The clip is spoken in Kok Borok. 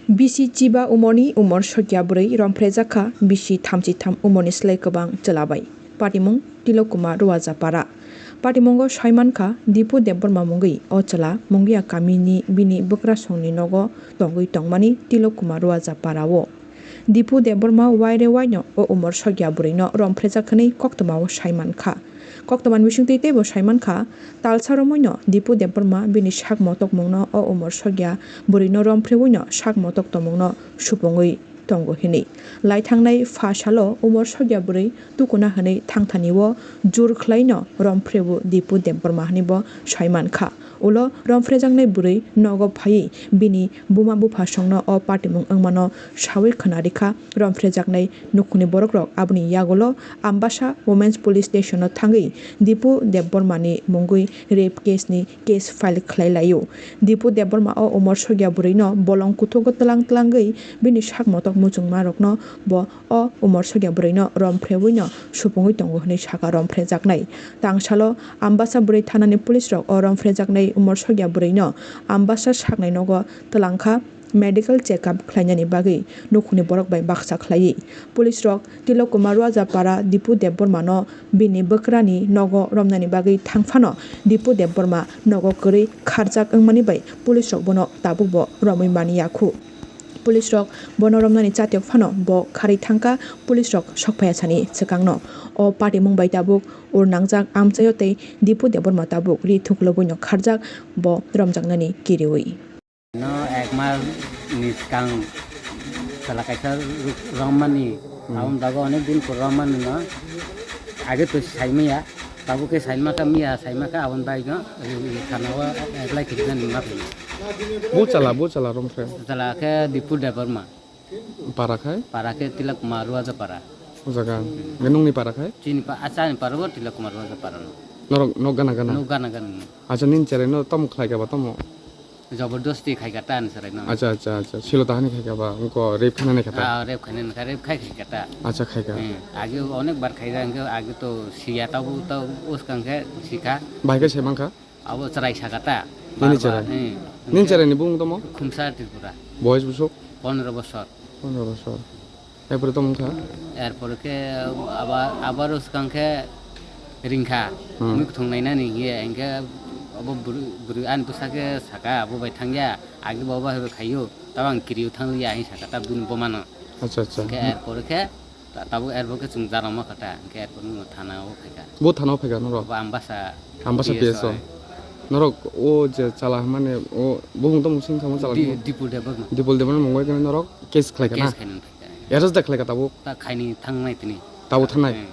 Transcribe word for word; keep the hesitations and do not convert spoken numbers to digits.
Bisi chiba umorni umor sokya bwrwi romphrejakha bisi thamchi tham umorni slai kwbang chwla bai. Patimung Tilok Kumar Ruajapara. Patimungo saimankha Dipu Debbarma mungwi o chwla Mungia kamini bini bwkrasongni nogo tongwi tongmani Tilok Kumar Ruajapara o. Dipu Debbarma waire waino o umor sokya bwrwino romphrejakha hwnwi koktwmao saimankha. Koktwmani bisingtwi teibo saimankha, talsa romwino Dipu Debbarma bini sak motokmungno o umor sokya bwrwino romphreoino sak motok tongmungno supungwi tongo hinwi. Laithangnai pha salo umor sokya bwrwi tukuna hinwi thangthani o jur khlaino romphreobo Dipu Debbarma hinwibo saimankha. Ulo romphrejaknai bwrwi nogo phaiwi bini buma buphasongno o patimung wngmano sawi khwnarikha romphrejaknai nukhungni borokrok. Aboni yagulo Ambasa Women's Police Station-o thangwi Dipu Debbarmani mungwi rape case-ni case file khlai laio. Dipu Debbarma o umor sokya bwrwino bolong kuthugo tlang tlangwi bini sak motok muchungmarokno bo o umor sokya bwrwino romphreoino supungwi tongo hinwi saka romphrejaknai. Tangsalo Ambasa bwrwi thanani police rok o romphrejaknai umor sokya bwrwino Ambasa saknai nogo twlangkha medical check-up khlainani bagwi nukhungni borok bai baksa khlaiwi. Police rok Tilok Kumar Ruajapara Dipu Debbarmano bini bwkrani nogo romnani bagwi thangphano Dipu Debbarma nogo kwrwi kharjak wngmani bai police rok bono tabukbo romwi mani yakhu. Police rok bono romnani chatiok phano bo kharwi thangkha police rok sokphaiya sani swkangno. O patimung bai tabuk ur nangjak amchaio tei Dipu Debbarma tabuk ri thuklubwino kharjak bo romjaknani kiriwi. No ek mas ni swkang chwla kaisa romani, hmm, aboni bagwi onek din pore romani no age to saimaya, tabuk khe saima kha miya saima kha aboni bagwi no thana o apply khaimani ma phai. Bu chala, bu chala romphre. Chala khe Dipu Debbarma. Para khai? Para khe Tilok Kumar Ruajapara. O jaga. Nge nungni para khai? Chini pa, achani para bo Tilok Kumar Ruajapara no. Norok nok gana gana? Nok gana gana no. Acha, nini cherai no tamo khlai kha ba tamo? Jobordosti khai kha ta ani cherai no. Acha, acha, acha. Silo tahani khai kha ba? Wngko rape khainani kha ta? Ah, rape khainani kha, rape khai khai kha ta. Acha, khai kha. Hmm. Age onek bar khai ja, hwnkhe age to siya, tabo to uskang khe sikha. Bahai khe se mankha? Abo cherai saka ta. Nini cherai? Hmm. Nini cherai ni bung tamo? Khumsa Tripura. Boyes busuk? Pondro bosor. Pondro bosor. Erpore tamo wngkha? Erpore khe aba-, abaro swkang khe ringkha. Hmm. Mui kuthung nainani hiye, hinkhe abo bwrwi, bwrwi ani bwsa khe saka, abo bai thangya, agi bo abo hai bai khaio, tabo ang kiriui thangliya, hin saka, ta bini bumano. Acha, acha. Hinkhe erpore khe Ta-, tabuk erbo khe chwng jara ma kha ta, hinkhe erbo no thana o phai kha. Bo thana o phai kha norok? Bo Ambasa Ambasa P S O. P S O. Norok o je chala mane o bumung tamo sing thangma chala Di-, tamo? Dipul Debbarma. Dipul Debbarma mungwi khe norok case khlai kha na? Case khainani phai kha. Arrest da khlai kha tabuk? Ta khaini thangnai tini. Tabuk thangnai? Hmm.